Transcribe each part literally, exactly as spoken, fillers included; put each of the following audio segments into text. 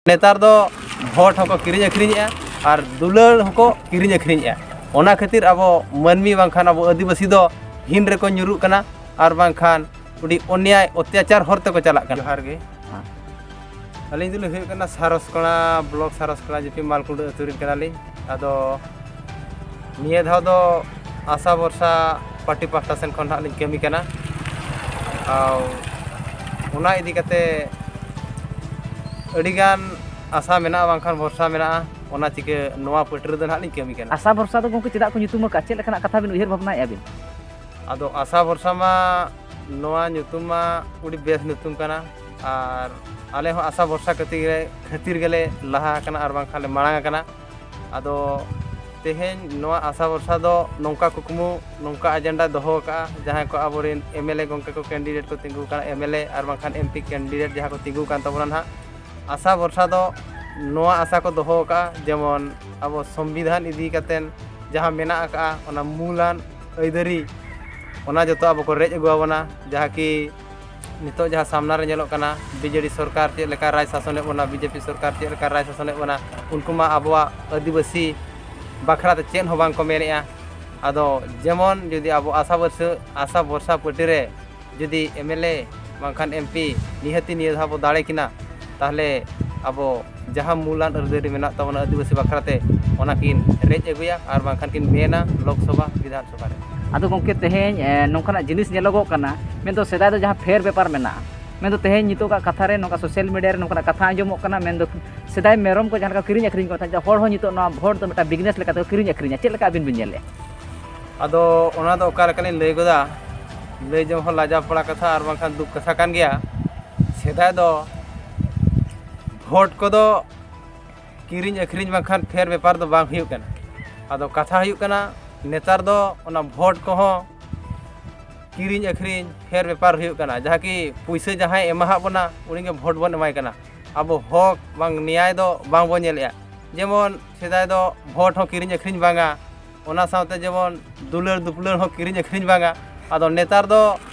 ᱱᱮᱛᱟᱨ ᱫᱚ ᱵᱷᱳᱴ ᱦᱚᱸᱠᱚ ᱠᱤᱨᱤᱧ ᱟᱹᱠᱷᱨᱤᱧᱮᱜᱼᱟ ᱟᱨ ᱫᱩᱞᱟᱹᱲ ᱦᱚᱸᱠᱚ ᱠᱤᱨᱤᱧ ᱟᱹᱠᱷᱨᱤᱧᱮᱜᱼᱟ᱾ ᱚᱱᱟ ᱠᱷᱟᱹᱛᱤᱨ ᱟᱵᱚ ᱢᱟᱹᱱᱢᱤ ᱵᱟᱝᱠᱷᱟᱱ ᱟᱵᱚ ᱟᱹᱫᱤᱵᱟᱹᱥᱤ ᱫᱚ ᱦᱤᱱ ᱨᱮᱠᱚ ᱧᱩᱨᱩᱜ ᱠᱟᱱᱟ ᱟᱨ ᱵᱟᱝᱠᱷᱟᱱ ᱟᱹᱰᱤ ᱚᱱᱭᱟᱭ ᱚᱛᱛᱟᱪᱟᱨ ᱦᱚᱨ ᱛᱮᱠᱚ ᱪᱟᱞᱟᱜ ᱠᱟᱱᱟ᱾ ᱡᱚᱦᱟᱨ ᱜᱮ᱾ ᱦᱮᱸ᱾ ᱟᱹᱞᱤᱧ ᱫᱚᱞᱤᱧ ᱦᱩᱭᱩᱜ ᱠᱟᱱᱟ ᱥᱟᱨᱚᱥᱠᱚᱬᱟ ᱵᱞᱚᱠ, ᱥᱟᱨᱚᱥᱠᱚᱬᱟ ᱡᱤᱯᱤ, ᱢᱟᱞᱠᱩᱸᱰᱟᱹ ᱟᱹᱛᱩ ᱨᱮᱱ ᱠᱟᱱᱟᱞᱤᱧ᱾ ᱟᱫᱚ ᱱᱤᱭᱟᱹ ᱫᱷᱟᱣ ᱫᱚ ᱟᱥᱟ ᱵᱷᱚᱨᱥᱟ ᱯᱟᱨᱴᱤ ᱯᱟᱦᱴᱟ ᱥᱮᱱ ᱠᱷᱚᱱ ᱦᱟᱸᱜ ᱞᱤᱧ ᱠᱟᱹᱢᱤ ᱠᱟᱱᱟ᱾ ᱟᱨ ᱚᱱᱟ ᱤᱫᱤ ᱠᱟᱛᱮ ᱟᱹᱰᱤᱜᱟᱱ ᱟᱥᱟ ᱢᱮᱱᱟᱜᱼᱟ, ᱵᱟᱝᱠᱷᱟᱱ ᱵᱷᱚᱨᱥᱟ ᱢᱮᱱᱟᱜᱼᱟ᱾ ᱚᱱᱟ ᱪᱤᱠᱟᱹ ᱱᱚᱣᱟ ᱯᱟᱹᱴᱤ ᱨᱮᱫᱚ ᱦᱟᱸᱜ ᱞᱤᱧ ᱠᱟᱹᱢᱤ ᱠᱟᱱᱟ᱾ ᱟᱥᱟ ᱵᱷᱚᱨᱥᱟ ᱫᱚ ᱜᱚᱢᱠᱮ ᱪᱮᱫᱟᱜ ᱠᱚ ᱧᱩᱛᱩᱢ ᱟᱠᱟᱫᱼᱟ? ᱪᱮᱫ ᱞᱮᱠᱟᱱᱟᱜ ᱠᱟᱛᱷᱟ ᱵᱤᱱ ᱩᱭᱦᱟᱹᱨ ᱵᱷᱟᱵᱽᱱᱟᱭᱮᱫᱼᱟ ᱵᱤᱱ? ᱟᱫᱚ ᱟᱥᱟ ᱵᱷᱚᱨᱥᱟ ᱢᱟ ᱱᱚᱣᱟ ᱧᱩᱛᱩᱢ ᱢᱟ ᱟᱹᱰᱤ ᱵᱮᱥ ᱧᱩᱛᱩᱢ ᱠᱟᱱᱟ, ᱟᱨ ᱟᱞᱮ ᱦᱚᱸ ᱟᱥᱟ ᱵᱷᱚᱨᱥᱟ ᱠᱷᱟᱹᱛᱤᱨ ᱜᱮ, ᱠᱷᱟᱹᱛᱤᱨ ᱜᱮᱞᱮ ᱞᱟᱦᱟ ᱟᱠᱟᱱᱟ ᱟᱨ ᱵᱟᱝᱠᱷᱟᱱ ᱞᱮ ᱢᱟᱲᱟᱝ ᱟᱠᱟᱱᱟ᱾ ᱟᱫᱚ ᱛᱮᱦᱮᱧ ᱱᱚᱣᱟ ᱟᱥᱟ ᱵᱷᱚᱨᱥᱟ ᱫᱚ ᱱᱚᱝᱠᱟ ᱠᱩᱠᱢᱩ, ᱱᱚᱝᱠᱟ ᱮᱡᱮᱱᱰᱟ ᱫᱚᱦᱚ ᱟᱠᱟᱫᱼᱟ, ᱡᱟᱦᱟᱸᱭ ᱠᱚ ᱟᱵᱚᱨᱮᱱ ᱮᱢ ᱮᱞ ᱮ ᱜᱚᱢᱠᱮ ᱠᱚ ᱠᱮᱱᱰᱤᱰᱮᱴ ᱠᱚ ᱛᱤᱸᱜᱩ ᱟᱠᱟᱱᱟ, ᱮᱢ ᱮᱞ ᱮ ᱟᱨ ᱵᱟᱝᱠᱷᱟᱱ ᱮᱢ ᱯᱤ ᱠᱮᱱᱰᱤᱰᱮᱴ ᱡᱟᱦᱟᱸ ᱠᱚ ᱛᱤᱸᱜᱩ ᱟᱠᱟᱱ ᱛᱟᱵᱚᱱᱟ ᱱᱟᱦᱟᱜ, ᱟᱥᱟ ᱵᱷᱚᱨᱥᱟ ᱫᱚ ᱱᱚᱣᱟ ᱟᱥᱟ ᱠᱚ ᱫᱚᱦᱚ ᱟᱠᱟᱫᱼᱟ, ᱡᱮᱢᱚᱱ ᱟᱵᱚ ᱥᱚᱝᱵᱤᱫᱷᱟᱱ ᱤᱫᱤ ᱠᱟᱛᱮᱱ ᱡᱟᱦᱟᱸ ᱢᱮᱱᱟᱜ ᱟᱠᱟᱫᱼᱟ, ᱚᱱᱟ ᱢᱩᱞᱟᱱ ᱟᱹᱭᱫᱟᱹᱨᱤ, ᱚᱱᱟ ᱡᱚᱛᱚ ᱟᱵᱚ ᱠᱚ ᱨᱮᱡ ᱟᱹᱜᱩ ᱟᱵᱚᱱᱟ, ᱡᱟᱦᱟᱸ ᱠᱤ ᱱᱤᱛᱚᱜ ᱡᱟᱦᱟᱸ ᱥᱟᱢᱱᱟ ᱨᱮ ᱧᱮᱞᱚᱜ ᱠᱟᱱᱟ, ᱵᱤ ᱡᱮ ᱰᱤ ᱥᱚᱨᱠᱟᱨ ᱪᱮᱫ ᱞᱮᱠᱟ ᱨᱟᱡᱽ ᱥᱟᱥᱚᱱᱮᱫ ᱵᱚᱱᱟ, ᱵᱤ ᱡᱮ ᱯᱤ ᱥᱚᱨᱠᱟᱨ ᱪᱮᱫ ᱞᱮᱠᱟ ᱨᱟᱡᱽ ᱥᱟᱥᱚᱱᱮᱫ ᱵᱚᱱᱟ, ᱩᱱᱠᱩ ᱢᱟ ᱟᱵᱚᱣᱟᱜ ᱟᱹᱫᱤᱵᱟᱹᱥᱤ ᱵᱟᱠᱷᱨᱟ ᱛᱮ ᱪᱮᱫ ᱦᱚᱸ ᱵᱟᱝ ᱠᱚ ᱢᱮᱱᱮᱫᱼᱟ᱾ ᱟᱫᱚ ᱡᱮᱢᱚᱱ ᱡᱩᱫᱤ ᱟᱵᱚ ᱟᱥᱟ ᱵᱷᱚᱨᱥᱟ, ᱟᱥᱟ ᱵᱷᱚᱨᱥᱟ ᱯᱟᱹᱴᱤ ᱨᱮ ᱡᱩᱫᱤ ᱮᱢ ᱮᱞ ᱮ ᱵᱟᱝᱠᱷᱟᱱ ᱮᱢ ᱯᱤ ᱱᱤᱦᱟᱹᱛᱤ ᱱᱤᱭᱟᱹ ᱫᱷᱟᱣ ᱵᱚ ᱫᱟᱲᱮ ᱠᱤᱱᱟ, ᱛᱟᱦᱚᱞᱮ ᱟᱵᱚ ᱡᱟᱦᱟᱸ ᱢᱩᱞᱟᱱ ᱟᱹᱨᱤᱪᱟᱹᱞᱤ ᱢᱮᱱᱟᱜ ᱛᱟᱵᱚᱱᱟ ᱟᱹᱫᱤᱵᱟᱹᱥᱤ ᱵᱟᱠᱷᱨᱟ ᱛᱮ, ᱚᱱᱟ ᱠᱤᱱ ᱨᱮᱡ ᱟᱹᱜᱩᱭᱟ ᱟᱨ ᱵᱟᱝᱠᱷᱟᱱ ᱠᱤᱱ ᱢᱮᱱᱟ ᱞᱳᱠᱥᱚᱵᱷᱟ, ᱵᱤᱫᱷᱟᱱ ᱥᱚᱵᱷᱟ ᱨᱮ᱾ ᱟᱫᱚ ᱜᱚᱢᱠᱮ, ᱛᱮᱦᱮᱧ, ᱮ, ᱱᱚᱝᱠᱟᱱᱟᱜ ᱡᱤᱱᱤᱥ ᱧᱮᱞᱚᱜᱚᱜ ᱠᱟᱱᱟ, ᱢᱮᱱᱫᱚ ᱥᱮᱫᱟᱭ ᱫᱚ ᱡᱟᱦᱟᱸ ᱯᱷᱮᱨ ᱵᱮᱯᱟᱨ ᱢᱮᱱᱟᱜᱼᱟ, ᱢᱮᱱᱫᱚ ᱛᱮᱦᱮᱧ ᱱᱤᱛᱚᱜᱟᱜ ᱠᱟᱛᱷᱟ ᱨᱮ ᱱᱚᱝᱠᱟ ᱥᱳᱥᱟᱞ ᱢᱤᱰᱤᱭᱟ ᱨᱮ ᱱᱚᱝᱠᱟᱱᱟᱜ ᱠᱟᱛᱷᱟ ᱟᱸᱡᱚᱢᱚᱜ ᱠᱟᱱᱟ, ᱢᱮᱱᱫᱚ ᱥᱮᱫᱟᱭ ᱢᱮᱨᱚᱢ ᱠᱚ ᱡᱟᱦᱟᱸ ᱞᱮᱠᱟ ᱠᱤᱨᱤᱧ ᱟᱹᱠᱷᱨᱤᱧ ᱠᱚ ᱛᱟᱦᱮᱸᱫ, ᱦᱚᱲ ᱦᱚᱸ ᱱᱤᱛᱚᱜ ᱱᱚᱣᱟ ᱵᱷᱳᱴ ᱫᱚ ᱢᱤᱫᱴᱟᱝ ᱵᱤᱡᱽᱱᱮᱥ ᱞᱮᱠᱟ ᱛᱮᱠᱚ ᱠᱤᱨᱤᱧ ᱟᱹᱠᱷᱨᱤᱧᱟ᱾ ᱪᱮᱫ ᱞᱮᱠᱟ ᱟᱹᱵᱤᱱ ᱵᱤᱱ ᱧᱮᱞᱮᱫᱼᱟ? ᱟᱫᱚ ᱚᱱᱟ ᱫᱚ ᱚᱠᱟ ᱞᱮᱠᱟᱞᱤᱧ ᱞᱟᱹᱭ ᱜᱚᱫᱟ, ᱞᱟᱹᱭ ᱡᱚᱝ ᱦᱚᱸ ᱞᱟᱡᱟᱣ ᱯᱟᱲᱟ ᱠᱟᱛᱷᱟ ᱟᱨ ᱵᱟᱝᱠᱷᱟᱱ ᱫᱩᱠ ᱠᱟᱛᱷᱟ ᱠᱟᱱ ᱜᱮᱭᱟ᱾ ᱥᱮᱫᱟᱭ ᱫᱚ ᱵᱷᱳᱴ ᱠᱚᱫᱚ ᱠᱤᱨᱤᱧ ᱟᱹᱠᱷᱨᱤᱧ ᱵᱟᱝᱠᱷᱟᱱ ᱯᱷᱮᱨ ᱵᱮᱯᱟᱨ ᱫᱚ ᱵᱟᱝ ᱦᱩᱭᱩᱜ ᱠᱟᱱᱟ᱾ ᱟᱫᱚ ᱠᱟᱛᱷᱟ ᱦᱩᱭᱩᱜ ᱠᱟᱱᱟ, ᱱᱮᱛᱟᱨ ᱫᱚ ᱚᱱᱟ ᱵᱷᱳᱴ ᱠᱚᱦᱚᱸ ᱠᱤᱨᱤᱧ ᱟᱹᱠᱷᱨᱤᱧ ᱯᱷᱮᱨ ᱵᱮᱯᱟᱨ ᱦᱩᱭᱩᱜ ᱠᱟᱱᱟ, ᱡᱟᱦᱟᱸ ᱠᱤ ᱯᱩᱭᱥᱟᱹ ᱡᱟᱦᱟᱸᱭ ᱮᱢᱟᱦᱟᱫ ᱵᱚᱱᱟ, ᱩᱱᱤᱜᱮ ᱵᱷᱳᱴ ᱵᱚᱱ ᱮᱢᱟᱭ ᱠᱟᱱᱟ᱾ ᱟᱵᱚ ᱦᱚᱠ ᱵᱟᱝ ᱱᱮᱭᱟᱭ ᱫᱚ ᱵᱟᱝ ᱵᱚᱱ ᱧᱮᱞᱮᱜᱼᱟ᱾ ᱡᱮᱢᱚᱱ ᱥᱮᱫᱟᱭ ᱫᱚ ᱵᱷᱳᱴ ᱦᱚᱸ ᱠᱤᱨᱤᱧ ᱟᱹᱠᱷᱨᱤᱧ ᱵᱟᱝᱟ, ᱚᱱᱟ ᱥᱟᱶᱛᱮ ᱡᱮᱢᱚᱱ ᱫᱩᱞᱟᱹᱲ ᱫᱩᱯᱞᱟᱹᱲ ᱦᱚᱸ ᱠᱤᱨᱤᱧ ᱟᱹᱠᱷᱨᱤᱧ ᱵᱟᱝᱟ᱾ ᱟᱫᱚ ᱱᱮᱛᱟᱨ ᱫᱚ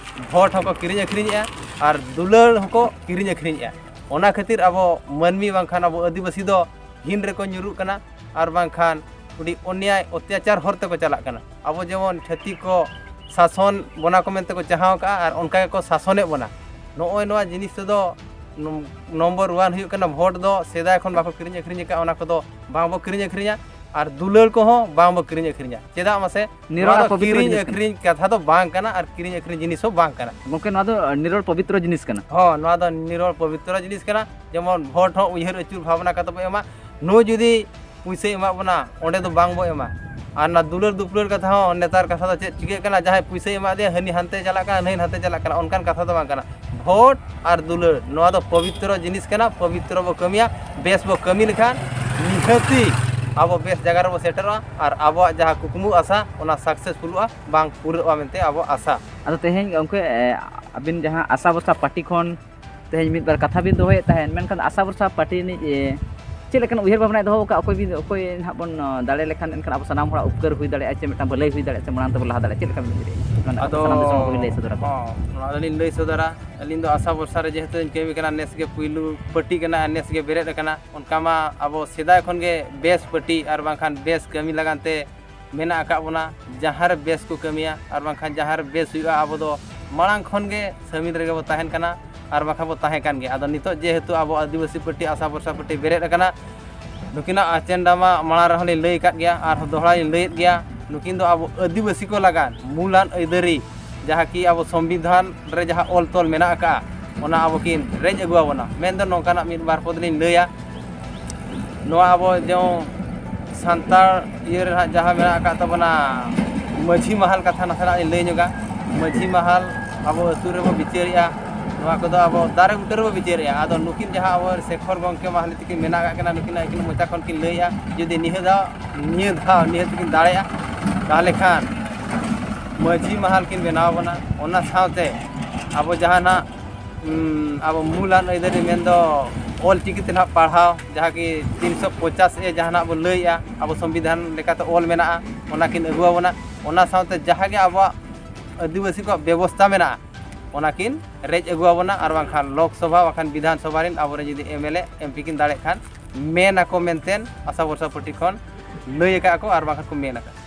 ᱵᱷᱳᱴ ᱦᱚᱸᱠᱚ ᱠᱤᱨᱤᱧ ᱟᱹᱠᱷᱨᱤᱧᱮᱜᱼᱟ ᱟᱨ ᱫᱩᱞᱟᱹᱲ ᱦᱚᱸᱠᱚ ᱠᱤᱨᱤᱧ ᱟᱹᱠᱷᱨᱤᱧᱮᱜᱼᱟ᱾ ᱚᱱᱟ ᱠᱷᱟᱹᱛᱤᱨ ᱟᱵᱚ ᱢᱟᱹᱱᱢᱤ ᱵᱟᱝᱠᱷᱟᱱ ᱟᱵᱚ ᱟᱹᱫᱤᱵᱟᱹᱥᱤ ᱫᱚ ᱦᱤᱱ ᱨᱮᱠᱚ ᱧᱩᱨᱩᱜ ᱠᱟᱱᱟ, ᱟᱨ ᱵᱟᱝᱠᱷᱟᱱ ᱟᱹᱰᱤ ᱚᱱᱭᱟᱭ ᱚᱛᱛᱟᱪᱟᱨ ᱦᱚᱨ ᱛᱮᱠᱚ ᱪᱟᱞᱟᱜ ᱠᱟᱱᱟ᱾ ᱟᱵᱚ ᱡᱮᱢᱚᱱ ᱪᱷᱟᱹᱛᱤᱠ ᱠᱚ ᱥᱟᱥᱚᱱ ᱵᱚᱱᱟ ᱠᱚ ᱢᱮᱱᱛᱮ ᱠᱚ ᱪᱟᱦᱟᱣ ᱠᱟᱜᱼᱟ, ᱟᱨ ᱚᱱᱠᱟ ᱜᱮᱠᱚ ᱥᱟᱥᱚᱱᱮᱫ ᱵᱚᱱᱟ᱾ ᱱᱚᱜᱼᱚᱭ ᱱᱚᱣᱟ ᱡᱤᱱᱤᱥ ᱛᱮᱫᱚ ᱱᱚᱢ-, ᱱᱚᱢᱵᱚᱨ ᱳᱣᱟᱱ ᱦᱩᱭᱩᱜ ᱠᱟᱱᱟ ᱵᱷᱳᱴ ᱫᱚ᱾ ᱥᱮᱫᱟᱭ ᱠᱷᱚᱱ ᱵᱟᱠᱚ ᱠᱤᱨᱤᱧ ᱟᱹᱠᱷᱨᱤᱧ ᱟᱠᱟᱫᱼᱟ, ᱚᱱᱟ ᱠᱚᱫᱚ ᱵᱟᱝᱵᱚ ᱠᱤᱨᱤᱧ ᱟᱹᱠᱷᱨᱤᱧᱟ, ᱟᱨ ᱫᱩᱞᱟᱹᱲ ᱠᱚᱦᱚᱸ ᱵᱟᱝᱵᱚ ᱠᱤᱨᱤᱧ ᱟᱹᱠᱷᱨᱤᱧᱟ᱾ ᱪᱮᱫᱟᱜ ᱢᱟᱥᱮ? ᱱᱤᱨᱚᱲ ᱱᱚᱣᱟ ᱟᱨ ᱫᱚ ᱯᱚᱵᱤᱛᱨᱚ ᱠᱤᱨᱤᱧ ᱡᱤᱱᱤᱥ ᱠᱟᱱᱟ᱾ ᱟᱹᱠᱷᱨᱤᱧ ᱠᱟᱛᱷᱟ ᱫᱚ ᱵᱟᱝ ᱠᱟᱱᱟ, ᱟᱨ ᱠᱤᱨᱤᱧ ᱟᱹᱠᱷᱨᱤᱧ ᱡᱤᱱᱤᱥ ᱦᱚᱸ ᱵᱟᱝ ᱠᱟᱱᱟ᱾ ᱜᱚᱢᱠᱮ, ᱱᱚᱣᱟ ᱫᱚ ᱱᱤᱨᱚᱲ ᱯᱚᱵᱤᱛᱨᱚ ᱡᱤᱱᱤᱥ ᱠᱟᱱᱟ᱾ ᱦᱚᱸ, ᱱᱚᱣᱟ ᱫᱚ ᱱᱤᱨᱚᱲ ᱯᱚᱵᱤᱛᱨᱚ ᱡᱤᱱᱤᱥ ᱠᱟᱱᱟ᱾ ᱡᱮᱢᱚᱱ ᱵᱷᱳᱴ ᱦᱚᱸ ᱩᱭᱦᱟᱹᱨ ᱟᱹᱪᱩᱨ ᱵᱷᱟᱵᱽᱱᱟ ᱠᱟᱛᱮ ᱵᱚ ᱮᱢᱟ᱾ ᱱᱩᱭ ᱡᱩᱫᱤ ᱯᱩᱭᱥᱟᱹᱭ ᱮᱢᱟᱜ ᱵᱚᱱᱟ, ᱚᱸᱰᱮ ᱫᱚ ᱵᱟᱝ ᱵᱚ ᱮᱢᱟ᱾ ᱟᱨ ᱚᱱᱟ ᱫᱩᱞᱟᱹᱲ ᱫᱩᱯᱞᱟᱹᱲ ᱠᱟᱛᱷᱟ ᱦᱚᱸ, ᱱᱮᱛᱟᱨ ᱠᱟᱛᱷᱟ ᱫᱚ ᱪᱮᱫ ᱪᱤᱠᱟᱹᱜ ᱠᱟᱱᱟ, ᱡᱟᱦᱟᱸᱭ ᱯᱩᱭᱥᱟᱹᱭ ᱮᱢᱟᱫᱮᱭᱟ, ᱦᱟᱹᱱᱤ ᱦᱟᱱᱛᱮ ᱪᱟᱞᱟᱜ ᱠᱟᱱᱟ, ᱱᱟᱹᱭ ᱦᱟᱱᱛᱮ ᱪᱟᱞᱟᱜ ᱠᱟᱱᱟ, ᱚᱱᱠᱟᱱ ᱠᱟᱛᱷᱟ ᱫᱚ ᱵᱟᱝ ᱠᱟᱱᱟ᱾ ᱵᱷᱳᱴ ᱟᱨ ᱫᱩᱞᱟᱹᱲ, ᱱᱚᱣᱟ ᱫᱚ ᱯᱚᱵᱤᱛᱨᱚ ᱡᱤᱱᱤᱥ ᱠᱟᱱᱟ᱾ ᱯᱚᱵᱤᱛᱨᱚ ᱵᱚ ᱠᱟᱹᱢᱤᱭᱟ, ᱵᱮᱥ ᱵᱚ ᱠᱟᱹᱢᱤ ᱞᱮᱠᱷᱟᱱ ᱱᱤᱦᱟᱹᱛᱤ ᱟᱵᱚ ᱵᱮᱥ ᱡᱟᱭᱜᱟ ᱨᱮᱵᱚ ᱥᱮᱴᱮᱨᱚᱜᱼᱟ, ᱟᱨ ᱟᱵᱚᱣᱟᱜ ᱡᱟᱦᱟᱸ ᱠᱩᱠᱢᱩ ᱟᱥᱟ, ᱚᱱᱟ ᱥᱟᱠᱥᱮᱥᱯᱷᱩᱞᱚᱜᱼᱟ, ᱵᱟᱝ ᱯᱩᱨᱟᱹᱜᱼᱟ ᱢᱮᱱᱛᱮ ᱟᱵᱚ ᱟᱥᱟ᱾ ᱟᱫᱚ ᱛᱮᱦᱮᱧ ᱜᱚᱢᱠᱮ, ᱮ, ᱟᱹᱵᱤᱱ ᱡᱟᱦᱟᱸ ᱟᱥᱟ ᱵᱷᱚᱨᱥᱟ ᱯᱟᱨᱴᱤ ᱠᱷᱚᱱ ᱛᱮᱦᱮᱧ ᱢᱤᱫ ᱵᱟᱨ ᱠᱟᱛᱷᱟ ᱵᱤᱱ ᱫᱚᱦᱚᱭᱮᱫ ᱛᱟᱦᱮᱸᱫ, ᱢᱮᱱᱠᱷᱟᱱ ᱟᱥᱟ ᱵᱷᱚᱨᱥᱟ ᱯᱟᱨᱴᱤ ᱨᱤᱱᱤᱡ, ᱮ, ᱪᱮᱫ ᱞᱮᱠᱟᱱ ᱩᱭᱦᱟᱹᱨ ᱵᱷᱟᱵᱽᱱᱟᱭ ᱫᱚᱦᱚ ᱟᱠᱟᱫ, ᱚᱠᱚᱭ ᱵᱤᱱ, ᱚᱠᱚᱭ ᱱᱟᱦᱟᱜ ᱵᱚᱱ, ᱚ, ᱫᱟᱲᱮ ᱞᱮᱠᱷᱟᱱ ᱮᱱᱠᱷᱟᱱ ᱟᱵᱚ ᱥᱟᱱᱟᱢ ᱦᱚᱲᱟᱜ ᱩᱯᱠᱟᱹᱨ ᱦᱩᱭ ᱫᱟᱲᱮᱭᱟᱜᱼᱟ, ᱪᱮ ᱢᱤᱫᱴᱟᱝ ᱵᱷᱟᱹᱞᱟᱹᱭ ᱦᱩᱭ ᱫᱟᱲᱮᱭᱟᱜᱼᱟ, ᱪᱮ ᱢᱟᱲᱟᱝ ᱛᱮᱵᱚᱱ ᱞᱟᱦᱟ ᱫᱟᱲᱮᱭᱟᱜᱼᱟ, ᱪᱮᱫ ᱞᱮᱠᱟ ᱵᱤᱱ ᱩᱭᱦᱟᱹᱨᱮᱫᱼᱟ? ᱢᱮᱱᱠᱷᱟᱱ ᱟᱵᱚ ᱟᱫᱚ, ᱥᱟᱱᱟᱢ ᱠᱚᱜᱮ ᱞᱟᱹᱭ ᱥᱚᱫᱚᱨ ᱟᱠᱚ᱾ ᱦᱚᱸ, ᱱᱚᱣᱟ ᱫᱚᱞᱤᱧ ᱞᱟᱹᱭ ᱥᱚᱫᱚᱨᱟ᱾ ᱟᱹᱞᱤᱧ ᱫᱚ ᱟᱥᱟ ᱵᱷᱚᱨᱥᱟ ᱨᱮ ᱡᱮᱦᱮᱛᱩ ᱞᱤᱧ ᱠᱟᱹᱢᱤ ᱠᱟᱱᱟ, ᱱᱮᱥ ᱜᱮ ᱯᱩᱭᱞᱩ ᱯᱟᱹᱴᱤ ᱠᱟᱱᱟ ᱟᱨ ᱱᱮᱥ ᱜᱮ ᱵᱮᱨᱮᱫ ᱟᱠᱟᱱᱟ᱾ ᱚᱱᱠᱟ ᱢᱟ ᱟᱵᱚ ᱥᱮᱫᱟᱭ ᱠᱷᱚᱱ ᱜᱮ ᱵᱮᱥ ᱯᱟᱹᱴᱤ ᱟᱨ ᱵᱟᱝᱠᱷᱟᱱ ᱵᱮᱥ ᱠᱟᱹᱢᱤ ᱞᱟᱜᱟᱱ ᱛᱮ ᱢᱮᱱᱟᱜ ᱟᱠᱟᱫ ᱵᱚᱱᱟ᱾ ᱡᱟᱦᱟᱸ ᱨᱮ ᱵᱮᱥ ᱠᱚ ᱠᱟᱹᱢᱤᱭᱟ ᱟᱨ ᱵᱟᱝᱠᱷᱟᱱ ᱡᱟᱦᱟᱸ ᱨᱮ ᱵᱮᱥ ᱦᱩᱭᱩᱜᱼᱟ, ᱟᱵᱚ ᱫᱚ ᱢᱟᱲᱟᱝ ᱠᱷᱚᱱ ᱜᱮ ᱥᱟᱹᱢᱤᱞ ᱨᱮᱜᱮ ᱵᱚ ᱛᱟᱦᱮᱱ ᱠᱟᱱᱟ ᱟᱨ ᱵᱟᱝᱠᱷᱟᱱ ᱵᱚ ᱛᱟᱦᱮᱸ ᱠᱟᱱ ᱜᱮᱭᱟ᱾ ᱟᱫᱚ ᱱᱤᱛᱚᱜ ᱡᱮᱦᱮᱛᱩ ᱟᱵᱚ ᱟᱹᱫᱤᱵᱟᱹᱥᱤ ᱯᱟᱹᱴᱤ, ᱟᱥᱟ ᱵᱷᱚᱨᱥᱟ ᱯᱟᱹᱴᱤ ᱵᱮᱨᱮᱫ ᱟᱠᱟᱱᱟ, ᱱᱩᱠᱤᱱᱟᱜ ᱟᱡᱮᱱᱰᱟ ᱢᱟ ᱢᱟᱲᱟᱝ ᱨᱮᱦᱚᱸ ᱞᱤᱧ ᱞᱟᱹᱭ ᱟᱠᱟᱫ ᱜᱮᱭᱟ, ᱟᱨᱦᱚᱸ ᱫᱚᱦᱲᱟ ᱞᱤᱧ ᱞᱟᱹᱭᱮᱫ ᱜᱮᱭᱟ᱾ ᱱᱩᱠᱤᱱ ᱫᱚ ᱟᱵᱚ ᱟᱹᱫᱤᱵᱟᱹᱥᱤ ᱠᱚ ᱞᱟᱜᱟᱱ ᱢᱩᱞᱟᱱ ᱟᱹᱭᱫᱟᱹᱨᱤ, ᱡᱟᱦᱟᱸ ᱠᱤ ᱟᱵᱚ ᱥᱚᱝᱵᱤᱫᱷᱟᱱ ᱨᱮ ᱡᱟᱦᱟᱸ ᱚᱞ ᱛᱚᱞ ᱢᱮᱱᱟᱜ ᱟᱠᱟᱫᱼᱟ, ᱚᱱᱟ ᱟᱵᱚ ᱠᱤᱱ ᱨᱮᱡ ᱟᱹᱜᱩ ᱟᱵᱚᱱᱟ᱾ ᱢᱮᱱᱫᱚ ᱱᱚᱝᱠᱟᱱᱟᱜ ᱢᱤᱫ ᱵᱟᱨ ᱯᱚᱫ ᱞᱤᱧ ᱞᱟᱹᱭᱟ᱾ ᱱᱚᱣᱟ ᱟᱵᱚ ᱡᱮᱢᱚᱱ ᱥᱟᱱᱛᱟᱲ ᱤᱭᱟᱹ ᱨᱮ ᱦᱟᱸᱜ ᱡᱟᱦᱟᱸ ᱢᱮᱱᱟᱜ ᱟᱠᱟᱫ ᱛᱟᱵᱚᱱᱟ, ᱢᱟᱹᱡᱷᱤ ᱢᱟᱦᱟᱞ ᱠᱟᱛᱷᱟ ᱱᱟᱥᱮᱱᱟᱜ ᱞᱤᱧ ᱞᱟᱹᱭ ᱧᱚᱜᱟ᱾ ᱢᱟᱹᱡᱷᱤ ᱢᱟᱦᱟᱞ ᱟᱵᱚ ᱟᱹᱛᱩ ᱨᱮᱵᱚ ᱵᱤᱪᱟᱹᱨᱮᱜᱼᱟ, ᱱᱚᱣᱟ ᱠᱚᱫᱚ ᱟᱵᱚ ᱫᱟᱨᱮ ᱵᱩᱴᱟᱹ ᱨᱮᱵᱚ ᱵᱤᱪᱟᱹᱨᱮᱜᱼᱟ᱾ ᱟᱫᱚ ᱱᱩᱠᱤᱱ ᱡᱟᱦᱟᱸ ᱟᱵᱚ ᱥᱮᱠᱷᱚᱨ ᱜᱚᱢᱠᱮ ᱢᱟᱦᱟᱞᱤ ᱛᱟᱹᱠᱤᱱ ᱢᱮᱱᱟᱜ ᱟᱠᱟᱫ ᱠᱤᱱᱟ, ᱱᱩᱠᱤᱱᱟᱜ ᱟᱹᱠᱤᱱ ᱢᱚᱪᱟ ᱠᱷᱚᱱ ᱠᱤᱱ ᱞᱟᱹᱭᱮᱜᱼᱟ, ᱡᱩᱫᱤ ᱱᱤᱭᱟᱹ ᱫᱷᱟᱣ, ᱱᱤᱭᱟᱹ ᱫᱷᱟᱣ ᱱᱤᱦᱟᱹᱛ ᱠᱤᱱ ᱫᱟᱲᱮᱭᱟᱜᱼᱟ, ᱛᱟᱦᱚᱞᱮ ᱠᱷᱟᱱ ᱢᱟᱹᱡᱷᱤ ᱢᱟᱦᱟᱞ ᱠᱤᱱ ᱵᱮᱱᱟᱣ ᱟᱵᱚᱱᱟ᱾ ᱚᱱᱟ ᱥᱟᱶᱛᱮ ᱟᱵᱚ ᱡᱟᱦᱟᱱᱟᱜ ᱩᱸ, ᱟᱵᱚ ᱢᱩᱞᱟᱱ ᱟᱹᱭᱫᱟᱹᱨᱤ ᱢᱮᱱᱫᱚ ᱚᱞ ᱪᱤᱠᱤ ᱛᱮ ᱱᱟᱦᱟᱜ ᱯᱟᱲᱦᱟᱣ, ᱡᱟᱦᱟᱸ ᱠᱤ ᱛᱤᱱᱥᱚ ᱯᱚᱧᱪᱟᱥ ᱮ ᱡᱟᱦᱟᱱᱟᱜ ᱵᱚ ᱞᱟᱹᱭᱮᱜᱼᱟ, ᱟᱵᱚ ᱥᱚᱝᱵᱤᱫᱷᱟᱱ ᱞᱮᱠᱟᱛᱮ ᱚᱞ ᱢᱮᱱᱟᱜᱼᱟ, ᱚᱱᱟ ᱠᱤᱱ ᱟᱹᱜᱩ ᱟᱵᱚᱱᱟ᱾ ᱚᱱᱟ ᱥᱟᱶᱛᱮ ᱡᱟᱦᱟᱸ ᱜᱮ ᱟᱵᱚᱣᱟᱜ ᱟᱹᱫᱤᱵᱟᱹᱥᱤ ᱠᱚᱣᱟᱜ ᱵᱮᱵᱚᱥᱛᱷᱟ ᱢᱮᱱᱟᱜᱼᱟ, ᱚᱱᱟ ᱠᱤᱱ ᱨᱮᱡ ᱟᱹᱜᱩ ᱟᱵᱚᱱᱟ, ᱟᱨ ᱵᱟᱝᱠᱷᱟᱱ ᱞᱳᱠ ᱥᱚᱵᱷᱟ ᱵᱟᱝᱠᱷᱟᱱ ᱵᱤᱫᱷᱟᱱ ᱥᱚᱵᱷᱟ ᱨᱮᱱ ᱟᱵᱚᱨᱮᱱ ᱡᱩᱫᱤ M L A M P ᱠᱤᱱ ᱫᱟᱲᱮᱜ ᱠᱷᱟᱱ ᱢᱮᱱ ᱟᱠᱚ ᱢᱮᱱᱛᱮ ᱟᱥᱟ ᱵᱷᱚᱨᱥᱟ ᱯᱟᱨᱴᱤ ᱠᱷᱚᱱ ᱞᱟᱹᱭ ᱟᱠᱟᱫ ᱟᱠᱚ ᱟᱨ ᱵᱟᱝᱠᱷᱟᱱ ᱠᱚ ᱢᱮᱱ ᱟᱠᱟᱫ᱾